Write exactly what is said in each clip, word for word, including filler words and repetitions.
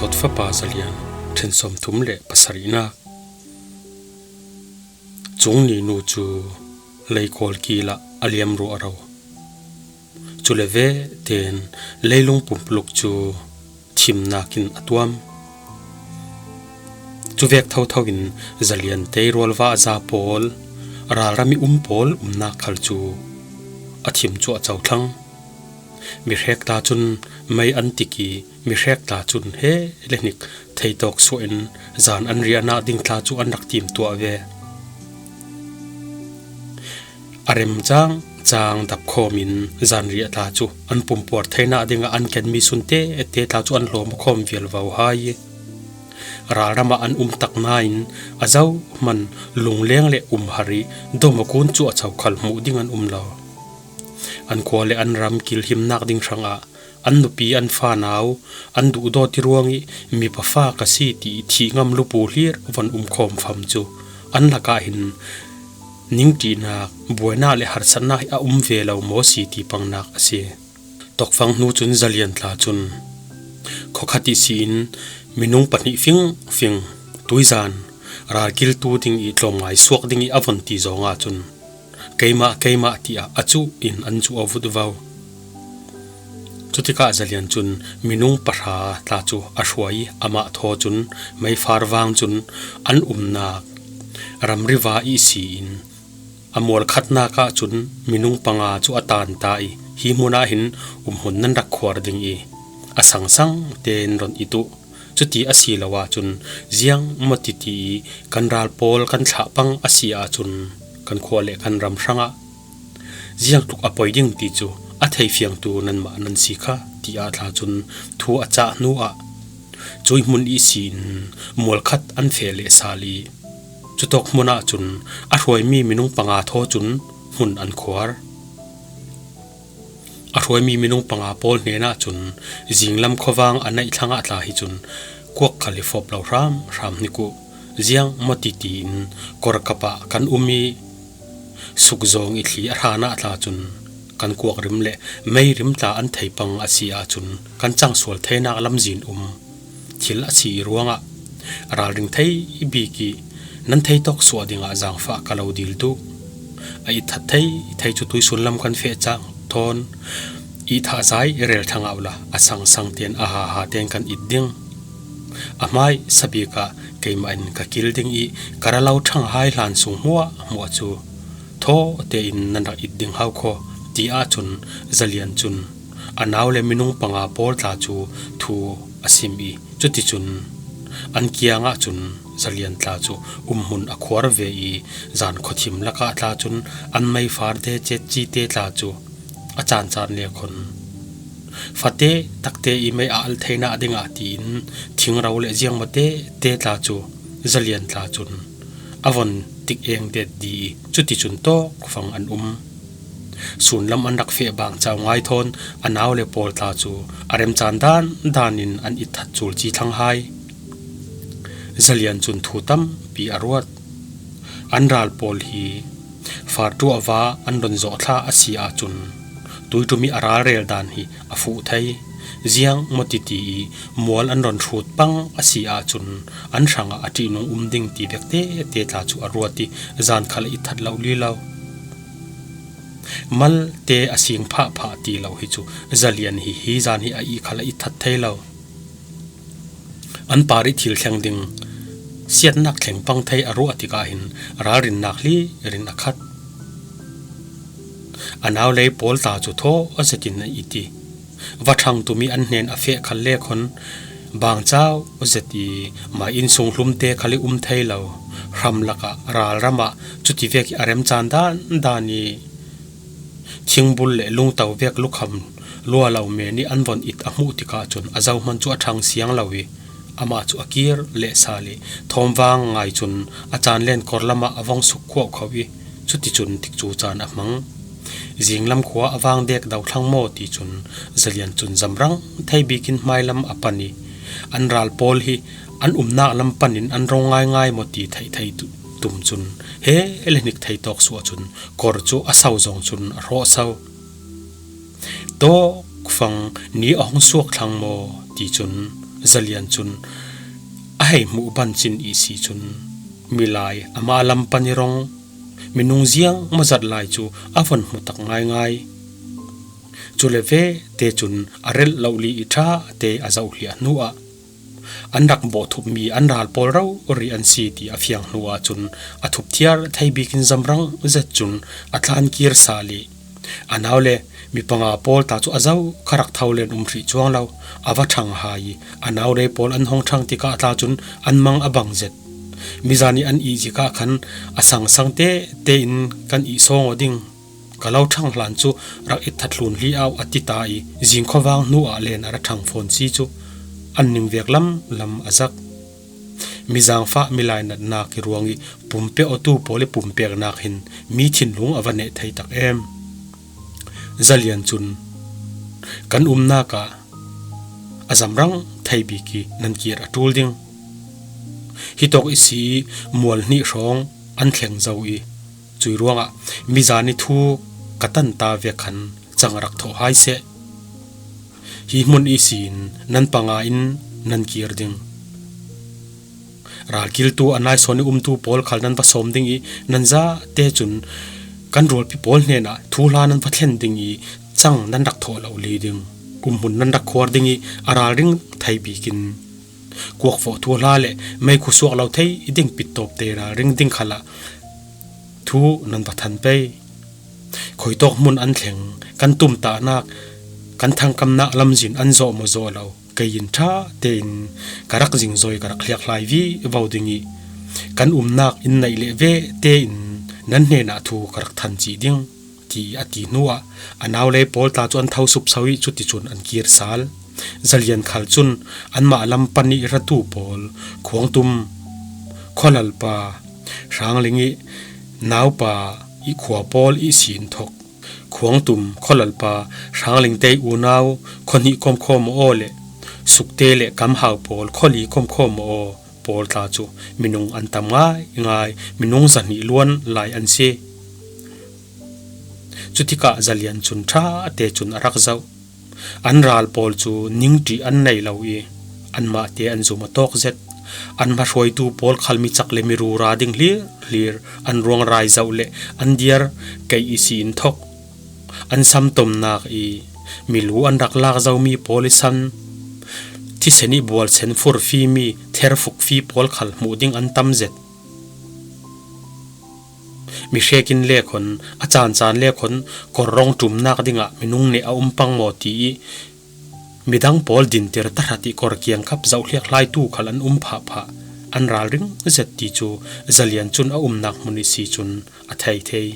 Dawt fapa Zalian, ṭhen sawmthum le pasarihna. Chungni nu chu leikawl kilah a liam ruah ro. Chule ve ten leilung pumpuluk chu thimnakin a tuam. Chuvek thothoin Zalian tei rualva a za pawl, ralrami um pawl umnak khal chu a thim chuah cho thlang. Mi hrek tla chun mei an tik i, mi hrek tla chun he le hnik theitawk suahin zan an riahnak ding tla chu an rak tim tuah ve. A rem chang chang dap khawmin zan riah tla chu an pumpuar theinak dingah an kenmi sunte te tla chu an hlawm khawm vial vo hai. Ralramah an um tak nain a zohman lungleng le umhar i dawm a kun chuah cho khal hmuh ding an um lo. An khua le an ram kilhimnak ding hrangah an nupi an fanau an duhdawt i ruang i mipa fa ka si ti i thih ngam lupu hlir von um khawm fam chu an lakah hin ningṭihnak, buainak le harsatnak hi a um ve lo maw si ti pangnak a si. Tawkfang hnu cun Zalian tla cun khawkhat ihsi in minung pahnih fingfing tuizan ralkiltu ding i tlawmngai suak ding i a von ti zawng ahcun, "Keimah, keimah," tiah a cuh in an cuh a vut vo. Cutikah Zalian cun minung pahra tla cu a hruai i amah thaw cun meifar vang cun an umnak ramriva ihsi in a mual khatnak ahcun minung panga cu a tanta i, "Hi hmun ah hin umhmun nan rak khuar ding i a sangsang tein ron it uh. Cuti a si lo ahcun ziang maw titi i kan ral pawl kan thlah pang a si ahcun kan khua le kan ram hrangah ziang tluk a poi ding ti cu a theifiangtu nanmah nan si kha," tiah tla cun thu a cah hnu ah cui hmun ihsi in mual khat an feh leh sal i, cutawk hmun ahcun a hruaimi minung panga thaw cun hmun an khuar. A hruaimi minung panga pawl hnenah cun zinglam khuavang a naih thlangah tla hi cun kuak khal hi fawp lo hram hram hnik uh. Ziang maw titi in kawrkap ah kan um i sukzawng i thli a hranah tla cun kan kuak rim le mei rim tla an thei pang a si ahcun kan cangsual theinak lamzin um thil a si i ruangah ralring thei bik i nan theitawk suah dingah zaangfah ka lo dil duh. A itthat thei thei cu tuisun lam kan feh cang thawn, ihthah zai rel ṭhang auh la, a sangsang tein a haha tein kan it ding. A hmai sabik ah keimah in ka kil ding i ka ra lo ṭhang hai hlan sung hmuahhmuah cu thaw tein nan rak it ding hau khaw, ti ahcun Zalian cun a nau le minung panga pawl tla cu thu a sim i, cuticun an kiangah cun Zalian tla cu umhmun a khuar ve i, zan khuathim lakah tla cun an meifar te cetci te tla cu a caancar nek hun fate takte i mei a al theinak dingah tiin thingro le ziangmawte te tla cu Zalian tla cun a von tik eng det di i, cuticun tawkfang an um. Sunlam an rak feh bang cau ngai thawn a nau le pawl tla cu a remcaan dan dan in an itthat culci thlang hai. Zalian cun thu tampi a ruat. An ral pawl hi farṭuah va an ron zawh thla a si ahcun tuiṭum i a ralrel dan hi a fuh thei. Ziang maw titi i mual an ron hrut pang a si ahcun an hrangah a ṭihnung um ding ti vek tete tla cu a ruat i zan khal a itthat lo li lo. Malte a sing phahphah ti lo hi cu Zalian hi hi zan hi a ih khal a itthat thei lo. An par i thil thleng ding siatnak thleng pang thei a ruah tikah hin ralrinnak hlir in a khat. A nau lei pawl tla cu thaw zetin a it i, va ṭhang tum i an hnen a feh khal lek hun bangcau zet i, mai inn sung hlumte khal i um thei lo. Hram lakah ralram ah cuti vek i a remcaan dan dan i, thingbul le lungto vek lukham lua lo men i an von it a hmuh tikah cun a zohman cu a ṭhang siang lo i, amah cu a kir lehsal i, thawmvang ngai cun a caan len kawr lamah a vong suk khuauhkho i, cuticun tikcu caan a hmang. Zinglam khua a vang dek do thlang maw ti cun Zalian cun zamrang thei bikin hmailam a pan i, an ral pawl hi an umnak lam panin an rong ngaingai maw ti theih thei tu-, tum cun he le hnik thei tawk suah cun kawr cu a so zong cun a hrawh so. Tawkfang ni a hong suak thlang maw ti cun Zalian cun a hei hmuh ban cin ihsi cun milai amah lam pan i rong minung ziang mawzat lai cu a von hmu tak ngaingai. Cule ve te cun a relh lo li i ṭha te a zoh hliah hnuah an rak bawh thupmi an ral pawl rori an si ti a fiang hnuah cun a thup thiar thei bikin zamrang zet cun a tlan kir sal i a nau le mi panga pawl ta cu a zo kha rak tho len um hrih cuang lo. A va ṭhang hai i a nau le pawl an hong ṭhang tikah ta cun an mang a bang zet. Mizan i an ih zik ah khan a sangsang te tein kan ih sawng aw ding. Ka lo ṭhang hlan cu rak it that hlun hli au a ti ta i zing khuavang hnu ah len a ra ṭhang fawn si cu an ning vek lam lam a zak. Mizangfah milai natnak i ruang i pumpek awtu pawl i pumpeknak hin mi thinlung a va neh thei tak em. Zalian cun kan umnak ah a zamrang thei bik i nan kir a ṭul ding. Hitawk i si i mual hnih hrawng an thleng zo i cui ruangah mizan i thu ka tan ta vek khan cang rak thawh hai seh. Hi hmun ihsin nan panga in nan kir ding. Ralkiltu a naisawn i umtu pawl khal nan va sawm ding i nan zate cun kan rualpi pawl hnenah thuhla nan va thlen ding i cang nan rak thawh lo li ding. Umhmun nan rak khuar ding i a ralring thei bikin kuakfawh thuhla le meikhu suak lo thei ding pittawpte ralring ding khalah thu nan va than pei. Khuitawk hmun an thleng, kan tumtahnak, kan thangkamnak lamzin an zawh maw zawh lo, kei in ṭha tein ka rak zingzawi ka rak hliakhlai vivo ding i kan umnak in neih leh ve tein nan hnenah thu ka rak than cih ding, ti a ti hnuah a naulei pawl tla cu an tho supso i cuticun an kir sal. Zalian khal cun anmah lam pan i ratu pawl, Khuangtum, Khualalpa, Hrangling i naupa i khua pawl ihsin thok. Khuangtum, Khualalpa, Hrangling te i unau, Khuahnih Komkhawm aw le Sukte le Kamhau pawl, Khuali Komkhawm aw pawl tla cu minung an tam ngaingai, minung zahnih luan lai an si. Cutikah Zalian cun ṭha te cun a rak zoh. An ral pawl cu ningṭih an nei lo i anmah te an zum a tawk zet. An hmahruaitu pawl khal mi cak le mi rura ding hlir hlir, an ruang rai zoh le an diar keih ihsi in thok. An samtomnak i milu an rak lak zomi pawl i san thisen i bualsen furfimi therfukfi pawl khal hmuh ding an tam zet. Mi hrekin le khon, a caancaan le khon, kawrrawng ṭumnak dingah minung neh a um pang maw ti i midang pawl dinter tahrat i kawr kiangkap zoh hliakhlaitu khal an um phahphah. An ralring zet ti cu Zalian cun a umnak hmun ihsi cun a thei thei.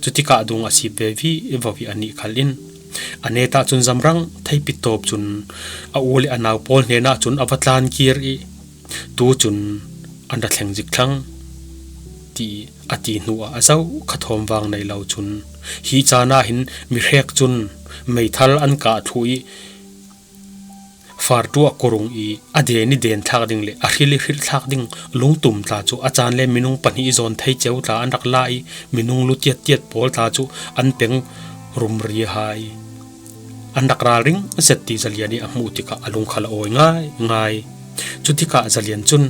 Cutikah dung a sip ve vivo i anih khal in a netah cun zamrang thei pittawp cun a u le a nau pawl hnenah cun a va tlan kir i tu cun an ra thleng zik thlang, ti a ti hnuah a zoh kha thawm vang nei lo cun hi caan ah hin mi hrek cun meithal an kah thluh i fartuah kurung i a den i den thlak ding le a hril i hrilh thlak ding lungtum tla cu a caan le minung pahnih i zawn thei ceu tla an rak la i minung lu tiattiat pawl tla cu an peng rumri hai. An rak ralring zet ti Zalian i a hmuh tikah a lungkhal a awi ngaingai. Cutikah Zalian cun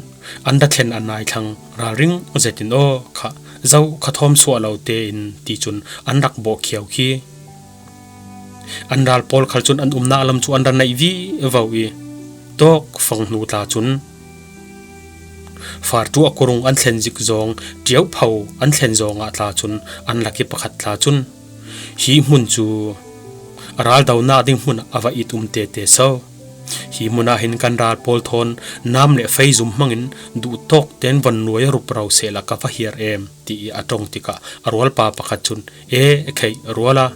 an ra thlen a nai thlang, ralring zetin aw kha zoh kha thawm suah lo tein ti cun an rak bawh khiau khi. An ral pawl khal cun an umnak lam cu an ra naih vivo i tawk fang hnu tla cun fartuah kurung an thlen zik zawng, ṭiauhpho an thlen zawngah tla cun an lak i pakhat tla cun hi hmun cu raldonak ding hmun a va it um tete so. Hi hmun ah hin kan ral pawl thawn nam le fei zum hmangin duhtawk tein von nuai a rup ro sehla ka va hiar em, ti i a ṭong tikah a rualpa pakhat cun, "E, kheih ruala,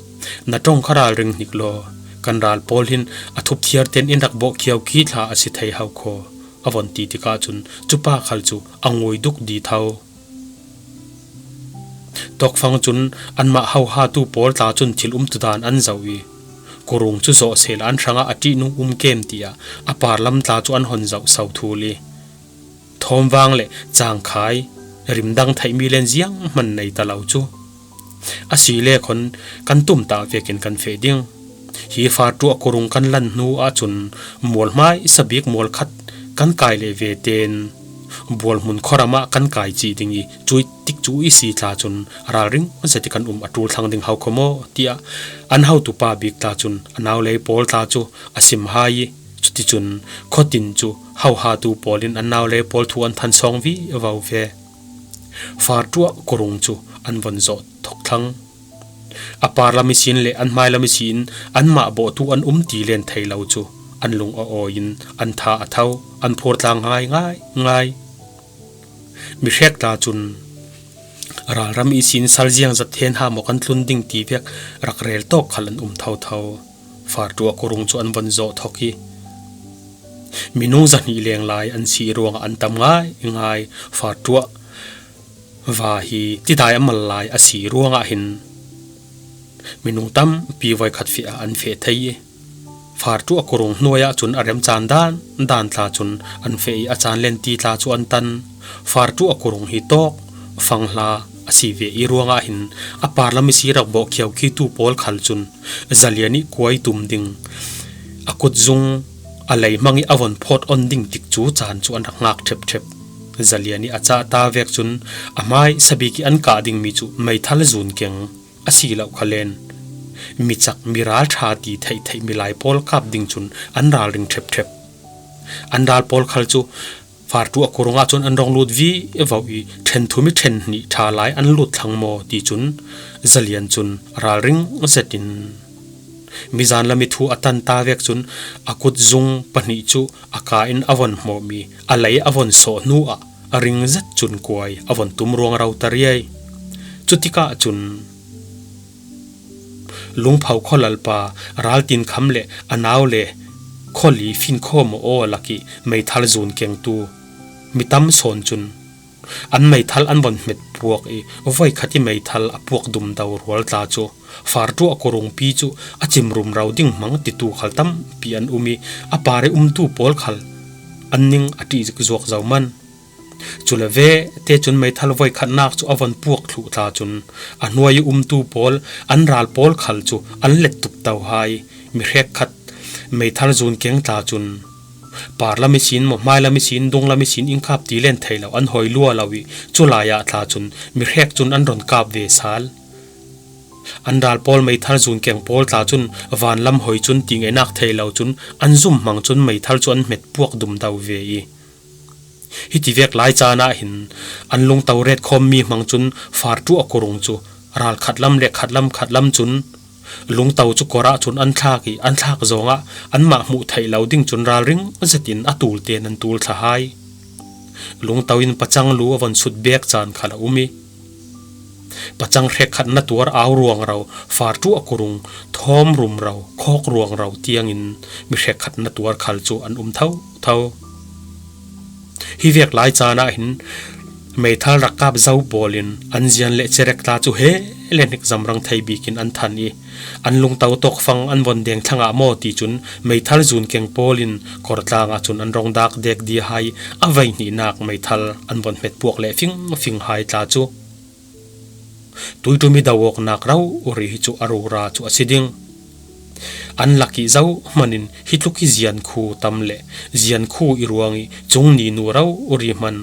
na ṭong kha ralring hnik law, kan ral pawl hin a thup thiar tein in rak bawh khiau khi thla a si thei hau khaw," a von ti tikah cun cupa khal cu a ngui duk di tho. Tawkfang cun anmah hohatu pawl tla cun thil umtu dan an zoh i kurung cu zawh sehla an hrangah a ṭihnung um kem tiah a parlam tla cu an hon zoh so thul i thawmvang le cangkhai rimdang theihmi len zianghman nei ta lo cu. A si le khon kan tumtah vekin kan feh ding. Hi Fartuah kawrung kan lan hnu ahcun mual hmaisa bik mual khat kan kai leh ve tein bual hmun khuaram ah kan kai cih ding i, cui tikcu i si tla cun ralring zet i kan um a ṭul thlang ding hau kho maw, tiah an hotu pa bik tla cun a naulei pawl tla cu a sim hai i, cuticun khuatin cu hohatu pawl in an naulei pawl thu an than sawng vivo ve. Fartuah kawrung cu an von zawh thawk thlang. A parlam ihsin le an hmailam ihsin anmah bawhtu an um ti len thei lo cu an lung a awi in an tha a tho, an phur tlang ngai ngai ngai. Mihrek tla cun ralram ihsin salziang zat hen ha maw kan tlun ding ti vek rak rel tawk khal an um thotho. Fartuah kawrung cu an von zawh thawk i, minung zahnih leng lai an si ruangah an tam ngai ngai. Fartuah va hi tidai a mal lai a si ruangah hin minung tampi voikhat feh ah an feh thei i, Fartuah kawrung hnuai ah cun a remcaan dan dan tla cun an feh i, a caan len ti tla cu an tan. Fartuah kawrung hi tawk fanghla a si ve i ruangah hin a parlam ihsi rak bawh khiaukhitu pawl khal cun Zalian i kuai tum ding, a kutzung a lei hmang i a von phawt on ding tikcu caan cu an rak ngak ṭhepṭhep. Zalian i a cah ta vek cun a hmaisa bik i an kah dingmi cu meithal zun keng a si lo kha len, mi cak mi ralṭha ti theihtheih milai pawl kap ding cun an ralring ṭhepṭhep. An ral pawl khal cu Fartuah kawrung ah cun an rong lut vivo i, ṭhen thum i ṭhen hnih ṭha lai an lut thlang maw ti cun Zalian cun ralring zetin mizan lam i thu a tan ta vek cun a kutzung pahnih cu a ka in a von hmawhmi a lei a von sawh hnu ah a ring zet cun kuai a von tum ruang ro ta riai. Cutikah cun Lungpho khualalpa Raltinkham le a nau le khuali Finkhawm aw lak i meithal zun kengtu mi tam sawn cun an meithal an von hmet puak i, voikhat i meithal a puak dum do rual tla cu Fartuah kawrungpi cu a cimrum ro ding hmang titu khal tampi an um i, a par i umtu pawl khal an ning a ṭih zik zuak zo man. Cule ve te cun meithal voikhatnak cu a von puak thluh tla cun a hnuai i umtu pawl, an ral pawl khal cu an let tuk to hai. Mi hrekkhat meithal zun keng tla cun parlam ihsin maw, hmailam ihsin, dunglam ihsin, ingkap ti len thei lo, an hawi lua lo i, culai ah tla cun mi hrek cun an ron kap ve sal. An ral pawl meithal zun keng pawl tla cun vanlam hawi cun ti ngeinak thei lo cun an zum hmang cun meithal cu an hmet puak dum do ve i, hiti vek lai caan ah hin an lungto ret khawmmi hmang cun Fartuah kawrung cu ral khatlam le khatlam khatlam cun lungto cu kor ah cun an thlak i, an thlak zongah anmah hmuh theih lo ding cun ralring zetin a tul tein an tul thla hai. Lungto in pacang lu a von sut bek caan khal a um i, pacang hrekkhat na tuar au ruang ro, Fartuah kawrung thawm rum ro, khawk ruang ro tiangin mi hrekkhat na tuar khal cu an um thotho. Hi vek lai caan ah hin meithal rak kap zo pawl in an zian le cerek tla cu he le hnik zamrang thei bik in an than i, an lungto tawkfang an von deng thlang ah maw ti cun meithal zun keng pawl in kor tlang ah cun an rong dak dek di hai. A veihnihnak meithal an von hmet puak le fingfing hai tla cu tuiṭum i do awknak rori hi cu a rura cu a si ding. An lak i zohman in hi tluk i ziankhu tam le ziankhu i ruang i cungni nu rori hman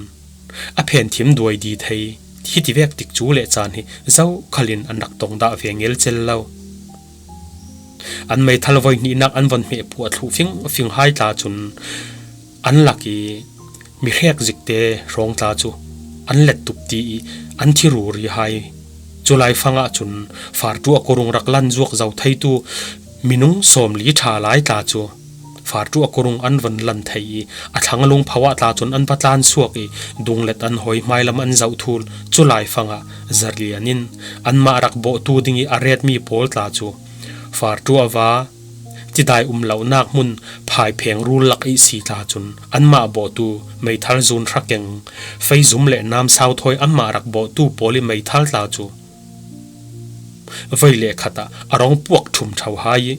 a phenthim duai di thei. Hiti vek tikcu le caan hi zokhal in an rak tong dah ve ngelcel lo. An meithal voihnihnak an von hmeh puah thluh fingfing hai tla cun an lak i mi hrek zikte hrawng tla cu an let tuk ti i an thi ruri hai. Culai fang ah cun Fartuah kawrung rak lan zuak zo theitu minung sawmli ṭha lai tla cu Fartuah kawrung an von lan thei i, a thlang Lungpho ah tla cun an va tlan suak i, dunglet an hawi, hmailam an zoh thul. Culai fang ah Zalian in anmah rak bawhtu ding i a retmi pawl tla cu Fartuah va tidai um lonak hmun phaipheng rul lak i si tla cun anmah bawhtu meithal zun hra keng, feizum le namsau thawi anmah rak bawhtu pawl i meithal tla cu voi le khat ah a rong puak ṭhum ṭho hai i,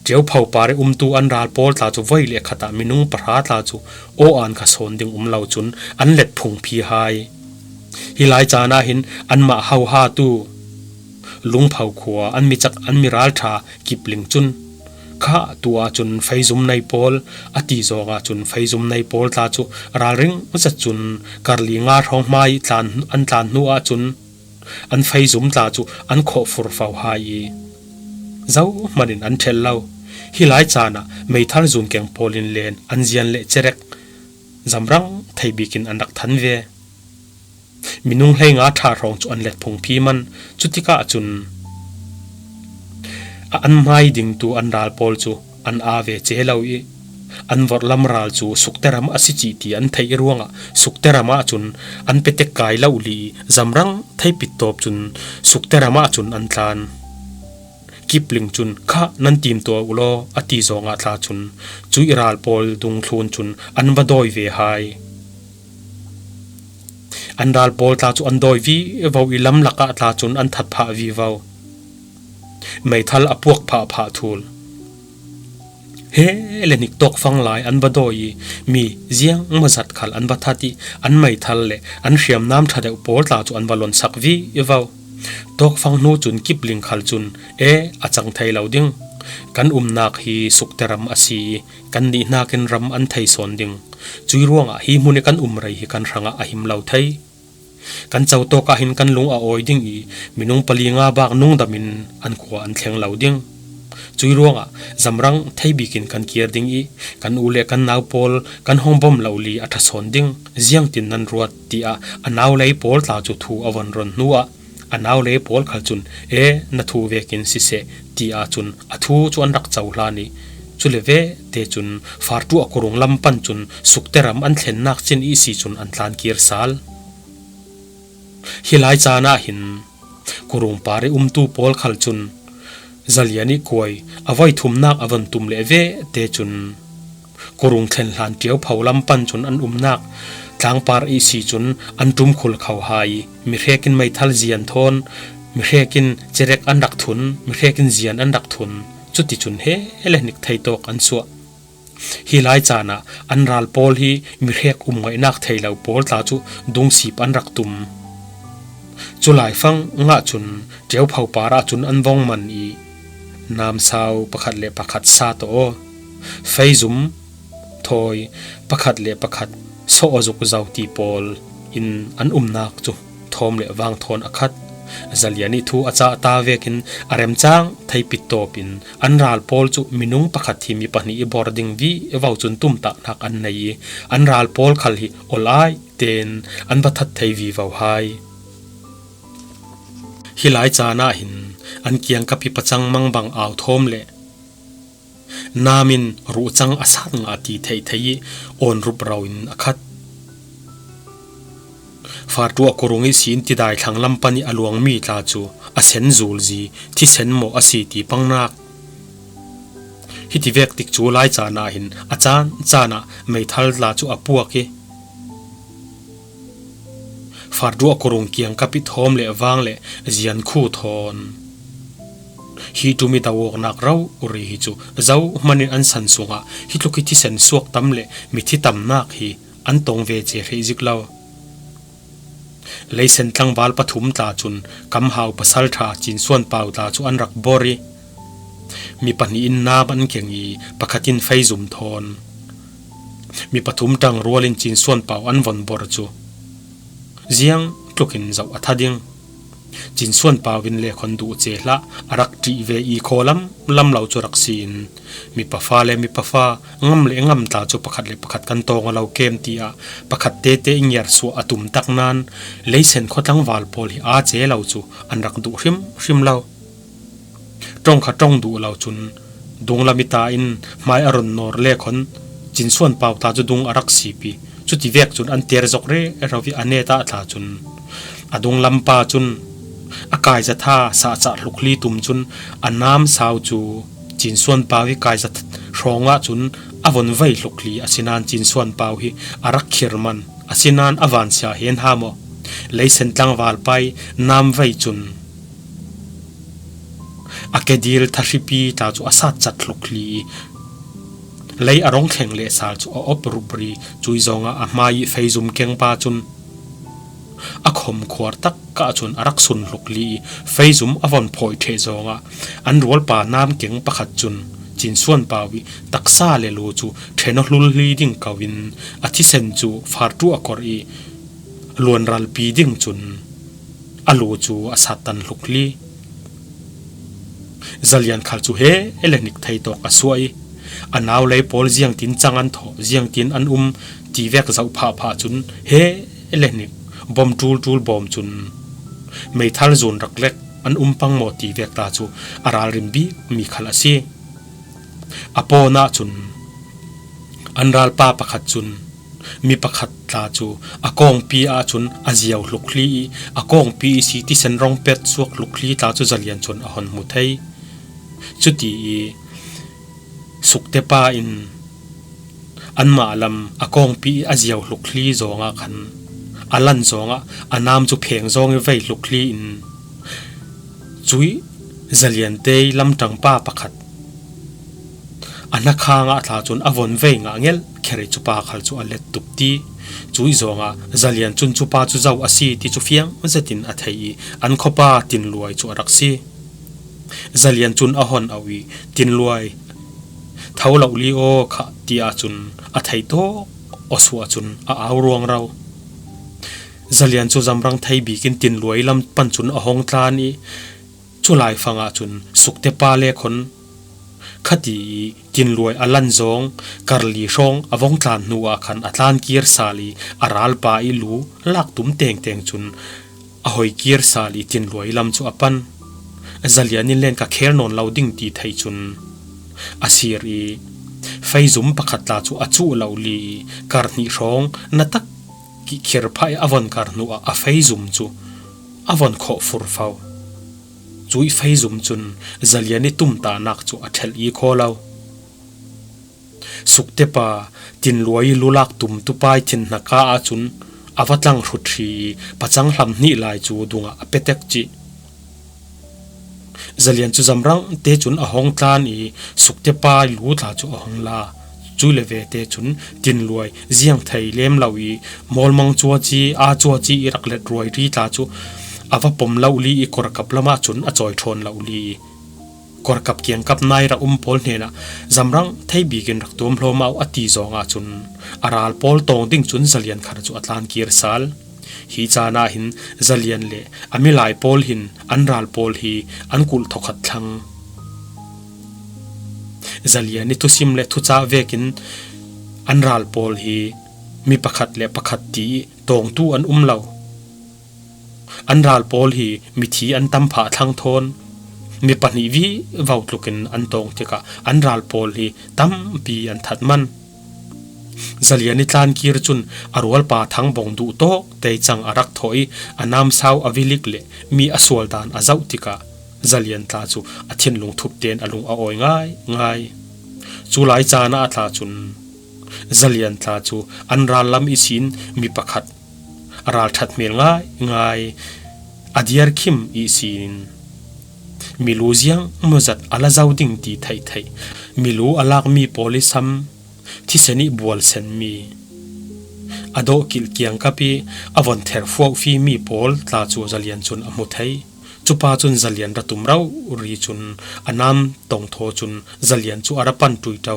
Ṭiopho par i umtu an ral pawl tla cu voi le khat ah minung pahra tla cu aw an kha sawn ding um lo cun an let phungphi hai. Hi lai caan ah hin anmah hohatu Lungpho khua an mi cak an mi ralṭha Kipling cun, "Kha, tu ahcun feizum nei pawl," a ti zawngah cun feizum nei pawl tla cu ralring zet cun karli nga hrawng hmai tlan, an tlan hnu ahcun an feizum tla cu an khawh furfo hai i zohman in an ṭhelh lo. Hi lai caan ah meithal zunkeng pawl in len an zian le cerek zamrang thei bik in an rak than ve. Minung hleinga ṭha hrawng cu an let phungphi man. Cutikah cun a an hmai dingtu an ral pawl cu an aa ve ce lo i, an vorhlam ral cu Sukte ram a si cih ti an theih ruangah Sukte ram ahcun an petek kai lo li i, zamrang thei pittawp cun Sukte ram ahcun an tlan. Kipling cun, "Kha, nan timtuah u law," a ti zawngah tla cun cuih ral pawl dungthlun cun an va dawi ve hai. An ral pawl tla cu an dawi vivo i, lamlak ah tla cun an that phah vivo. Meithal a puak phah phah thul. He le hnik tawkfang lai an va dawi i, mi ziangmawzat khal an va that i, an meithal le an hriamnam ṭha deuh pawl tla cu an va lonsak vivo. Tawkfang hnu cun Kipling khal cun, "E, a cang thei lo ding. Kan umnak hi Sukte ram a si i, kannih hnakin ram an thei sawn ding. Cuih ruangah hi hmun i kan um rei hi kan hrangah a him lo thei. Kan co tawk ah hin kan lung a awi ding i, minung pali nga bak nungdam in an khua an thleng lo ding. Cuih ruangah zamrang thei bik in kan kir ding i, kan u le kan nau pawl kan hong bawm lo li a ṭha sawn ding. Ziangtin nan ruat?" tiah a naulei pawl tla cu thu a von ron hnuah a naulei pawl khal cun, "E, na thu vekin siseh," tiah cun a thu cu an rak cohlan i, cule vete cun Fartuah kurung lam pan cun Sukte ram an thlennak cin ihsi cun an tlan kir sal. Hi lai caan ah hin kurung par i umtu pawl khal cun Zalian i kuai a voi thumnak a von tum le vete cun kurung thlen hlan Ṭiopho lam pan cun an umnak tlangpar ihsi cun an ṭum khul kho hai i, mihrek in meithal zian thawn, mihrek in cerek an rak thun, mihrek in zian an rak thun. Cuticun he le hnik thei tawk an suah. Hi lai caan ah an ral pawl hi mihrek um ngaihnak thei lo pawl tla cu dungsip an rak tum. Cu laifang ngah cun Ṭiopho par ah cun an vong man i, namsau pakhat le pakhat sa tawh aw, feizum thawi pakhat le pakhat sawh aw zuk zo ti pawl in an umnak cu thawm le vang thawn a khat. Zalian i thu a cah ta vekin a remcang thei pittawp in an ral pawl cu minung pakhat hi mi pahnih i bor ding vivo cun tumtahnak an nei i, an ral pawl khal hi olai tein an va that thei vivo hai. Hi lai caan ah hin an kiangkap i pacang mangbang au thawm le nam in ruhcang a sat ngah ti theih theih i awn rup ro in a khat. Fartuah kurung i si in tidai thlang lam pan i a luangmi tla cu a sen zulzi thisen maw a si ti pangnak. Hiti vek tik cu lai caan ah hin a caan caan ah meithal tla cu a puak i, Fartuah kurung kiangkap i thawm le vang le zian khu thawn hi ṭum i do awknak rori hi cu zohman in an san sungah hi tluk i thisen suak tam le mithi tamnak hi an tong ve ce hrih zik lo. Leisen tlangval pathum tla cun kamhau pasalṭha Cinsuan Pau tla cu an rak bor i, mi pahnih in nam an keng i, pakhat in feizum thawn. Mi pathum ṭangrual in Cinsuan Pau an von bor cu ziang tlukin zoh a tha ding. Cinsuan Pau in le khawn duh ce hlah a rak ṭih ve i khaw lam lam lo cu rak si in, mipa fa le mipa fa, ngam le ngam tla cu pakhat le pakhat kan tawng aw lo kem, tiah pakhat tete i ngiar suah a tum tak nain leisen khuatlangval pawl hi aa ce lo cu an rak duh hrimhrim lo. Ṭong kha ṭong duh lo cun dunglam i ta in hmai a run nawr le khawn Cinsuan Pau tla cu dung a rak sip i, cuti vek cun an ter zok rero i a net ah tla cun a dunglam pa cun a kaizatha sahcah hlukli tum cun a namsau cu Cinsuan Pau i kaizat hrawng ah cun a von vei hlukli, asinain Cinsuan Pau hi a rak khir man, asinain a vansia hen ha maw? Leisen tlangval pa i namvei cun a kedil thahripi tla cu a satcat hlukli i, lei a rong thleng le sal cu a op rupri. Cui zongah a hmai i feizum keng pa cun a khom khuar tak kah cun a rak sun hluk li i feizum a von phawi ṭheh zawngah an rualpa namkeng pakhat cun Cinsuan Pau i taksa le lu cu ṭhen aw hlul hli ding ko in a thisen cu farṭu a kor i luanralpi ding cun a lu cu a sattan hluk hli. Zalian khal cu he le hnik thei tawk a suah i a nau lei pawl ziangtin cang an thawh, ziangtin an um ti vek zoh phahphah cun he le hnik bawm ṭulṭul bawm cun meithal zun rak lek an um pang maw ti vek ta cu a ralrin bik mi khal a si. A pawn ah cun an ralpa pakhat cun mi pakhat tla cu a kawngpi ah cun a ziau hluk hli i a kawngpi i si tisen rawng pet suak hluk hli tla cu Zalian cun a hon hmu thei. Cuti i Sukte pa in anmah lam a kawngpi i a ziau hluk hli zawngah khan a lan zawngah a nam cu pheng zawng i vei hluk hli in cuih Zalian te lamṭang pa pakhat a hnakhang ah tla cun a von vei ngah ngelh kher i cupa khal cu a let tuk ti. Cuih zawngah Zalian cun cupa cu zo a si ti cu fiang zetin a thei i an khawpa Tinluai cu a rak si. Zalian cun a hon auh i Tinluai tho lo li aw khah ti ahcun a thei tawk aw suah cun a au ruangro. Zalian cu zamrang thei bik in Tinluai lam pan cun a hong tlan i cu laifang ahcun Sukte pa le khon khati i Tinluai a lan zawng karli hrawng a vong tlan hnu ah khan a tlan kir sal i a ralpa i lu lak tum tengteng cun a hoi kir sal i Tinluai lam cu a pan. Zalian in len ka khel nawn lo ding ti thei cun a sir i feizum pakhat tla cu a cuh lo li i kar hnih hrawng na tak kihkhir phah i a von kar hnu ah a feizum cu a von khawh furfau. Cuih feizum cun Zalian i tumtahnak cu a ṭhelh i khaw lo. Sukte pa Tinluai i lulak tum tupai thin hnaka ahcun a va tlang hrut hri i pacang hlam hnih lai cu dungah a petek cih. Zalian cu zamrang te cun a hong tlan i Sukte pa i lu tla cu a hong la. Cui le ve te cun Tinluai ziang thei lem lo i mawlmang cuaci, aa cuaci i rak let ruai ri tla cu a va pom lo li i korkap lamah cun a cawi ṭhawn lo li i korkap kiangkap nai rak um pawl hnenah zamrang thei bikin rak tuam hlawm au a ti zawng ahcun a ral pawl tawng ding cun Zalian khar cu a tlan kir sal. Hi caan ah hin Zalian le a milai pawl hin an ral pawl hi an kulh thawkhat thlang. Zalian i thusim le thucah vekin an ral pawl hi mi pakhat le pakhat ti i tawngtu an um lo. An ral pawl hi mithi an tam phah thlang thawn. Mi pahnih vivo tlukin an tawng tikah an ral pawl hi tampi an that man. Zalian i tlan kir cun a rualpa Thangbawng duh tawk tei cang a rak thawh i a namsau a vilik le mi a sual dan a zoh tikah Zalian tla cu a thinlung thup tein a lung a awi ngaingai. Cu lai caan ah a tla cun Zalian tla cu an ral lam ihsin mi pakhat a ralṭhat hmel ngaingai a diarkhim ihsin milu ziang mawzat a la zo ding ti theihtheih. Milu a lakmi pawl i sam thisen i bual senmi a dawhkilh kiangkap i a von ther fuauhfimi pawl tla cu Zalian cun a hmu thei. Cupa cun Zalian ra tum rori cun a nam tong thaw cun Zalian cu a ra pan ṭuiṭo.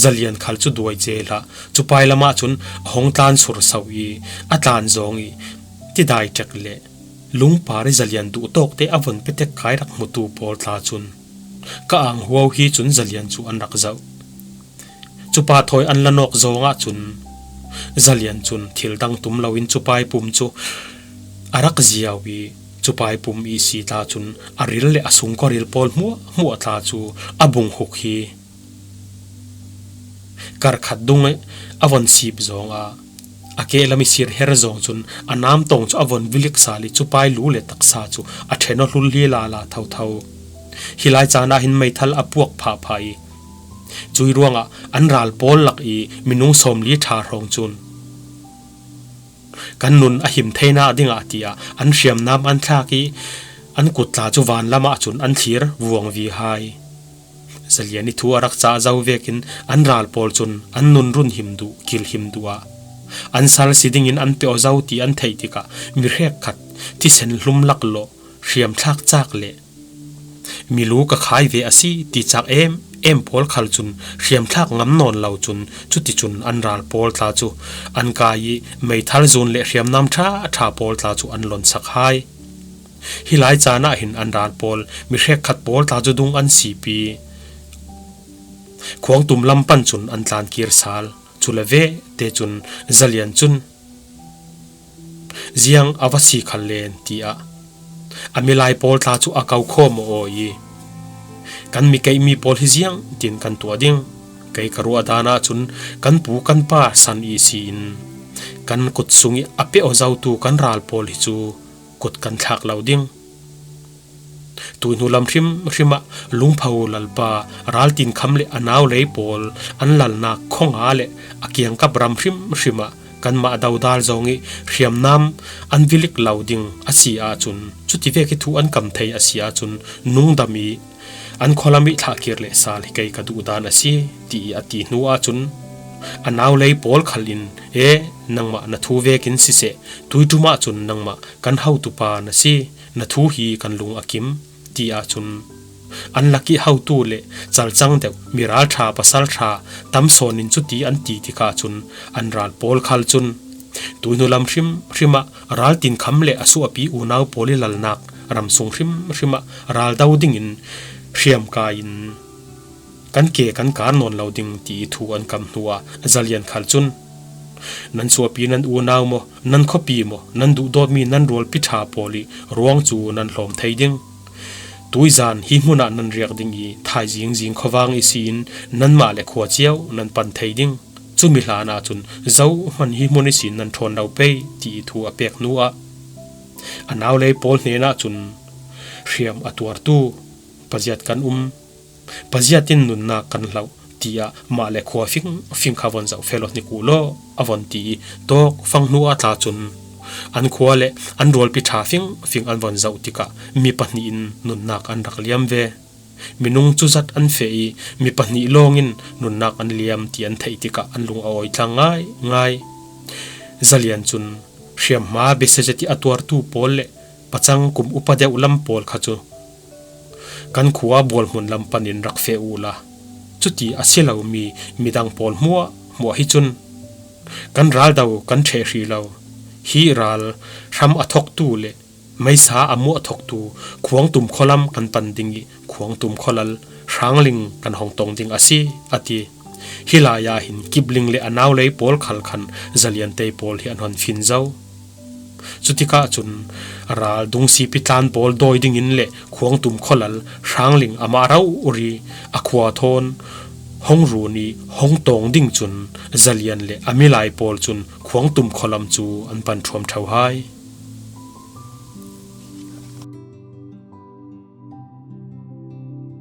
Zalian khal cu duai ce hlah. Cupai lamah cun a hong tlan surso i a tlan zawng i tidai ṭek le lungpar i Zalian duh tawkte a von petek kai rak hmutu pawl tla cun ka ang huau hi cun Zalian cu an rak zoh. Cupa thawi an la nawk zawng ahcun Zalian cun thil dang tum loin cupai pum cu a rak ziau i cupai pum i si tla cun a ril le a sungkua ril pawl hmuahhmuah tla cu a bung huk hi. Karkhat dung i a von sip zawng ah a kehlam i sir her zawng cun a nam tawng cu a von vilik sal i cupai lu le taksa cu a ṭhen aw hlul hi lala thotho. Hi lai caan ah hin meithal a puak phahphah i cui ruangah an ral pawl lak i minung sawmli ṭha hrawng cun kan nun a him theinak dingah tiah an hriamnam an thlak i an kut tla cu van lamah cun an thlir vuangvi hai. Zalian i thu a rak cah zo vekin an ral pawl cun an nun run him duh, kil him duh ah An sal si dingin an pe aw zo ti an theih tikah mi hrekkhat thisen hlum laklawh hriamthlak cak le milu ka khai ve a si ti cak em em pawl khal cun hriamthlak ngam nawn lo cun cuticun an ral pawl tla cu an kai ih meithal zun le hriamnam ṭha ṭha pawl tla cu an lonsak hai. Hi lai caan ah hin an ral pawl mi hrekkhat pawl tla cu dung an sipi khuangtum lam pan cun an tlan kir sal. Cu le vete cun Zalian cun, "Ziang a va si khal len," tiah a milai pawl tla cu a ko khawm aw ih, "Kan mi keihmi pawl hi ziang tin kan tuah ding. Kei ka ruah dan ahcun kan pu kan pa san ihsi in kan kut sungih a pe aw zotu kan ral pawl hi cu kut kan thlak lo ding. Tuihnu lam hrimhrim ah Lungpho Lalpa raltinkham le a naulei pawl an lalnak khawnga le a kiangkap ram hrimhrim ah kanmah dodal zong ih hriamnam an vilik lo ding a si ahcun, cutivek ih thu an kam thei a si ahcun, nungdam ih an khualam ih thlahkir le sal hi kei ka duhdan a si," ti ih a ti hnu ahcun, a naulei pawl khal in, "E, nangmah na thu vekin siseh, tuiṭum ahcun nangmah kan hotupa na si, na thu hi kan lung a kim," ti ahcun, an lak ih hotu le calcang deuh, miralṭha, pasalṭha tam sawn in cuti an ti tikah cun, an ral pawl khal cun, "Tuihnu lam hrimhrim ah raltinkham le a suahpi unau pawl ih lalnak ram sung hrimhrim ah ral do dingin hriamkai in kan ke kan kar nawn lo ding," ti ih thu an kam hnuah Zalian khal cun, "Nan suahpi, nan unau maw, nan khuapi maw, nan duhdawtmi nan rualpi ṭha pawl ih ruang cu nan hlawm thei ding. Tuizan hi hmun ah nan riak ding ih thaizing zing khuavang ihsin nanmah le khua cio nan pan thei ding. Cumi hlan ahcun zohman hi hmun ihsin nan ṭhawn lo pei," ti ih thu a pek hnuah a naulei pawl hnenah cun, "Hriam a tuartu paziat kan um. Paziat in nunnak kan hloh," tiah mah le khua fingfing kha von zoh feh law hnik uh law a von ti ih tawk fang hnuah tla cun, an khua le an rualpi ṭha fingfing an von zoh tikah mi pahnih in nunnak an rak liam ve. Minung cuzat an feh ih mi pahnih lawng in nunnak an liam ti an theih tikah an lung a awi tlang ngaingai. Zalian cun, "Hriamhma biasia zet ih a tuartu pawl le pacang kum upa deuh lam pawl kha cu kan khua bualhmun lam panin rak feh uhla, cuti a si lomi midang pawl hmuahhmuah hi cun kan ral do kan ṭheh hrih lo. Hi ral hram a thoktu le meisa a muah thoktu Khuangtum khualam kan pan ding ih Khuangtum khualal Hrangling kan hong tong ding a si," a ti. Hi lai ah hin Kipling le a naulei pawl khal khan Zalian tei pawl hi an hon fin zo. Cutikah cun ral dungsipi tlan pawl dawi dingin le Khuangtum khualal Hrangling amah rori a khua thawn hong run ih hong tawng ding cun Zalian le a milai pawl cun Khuangtum khualam cu an pan ṭhuam ṭheu hai.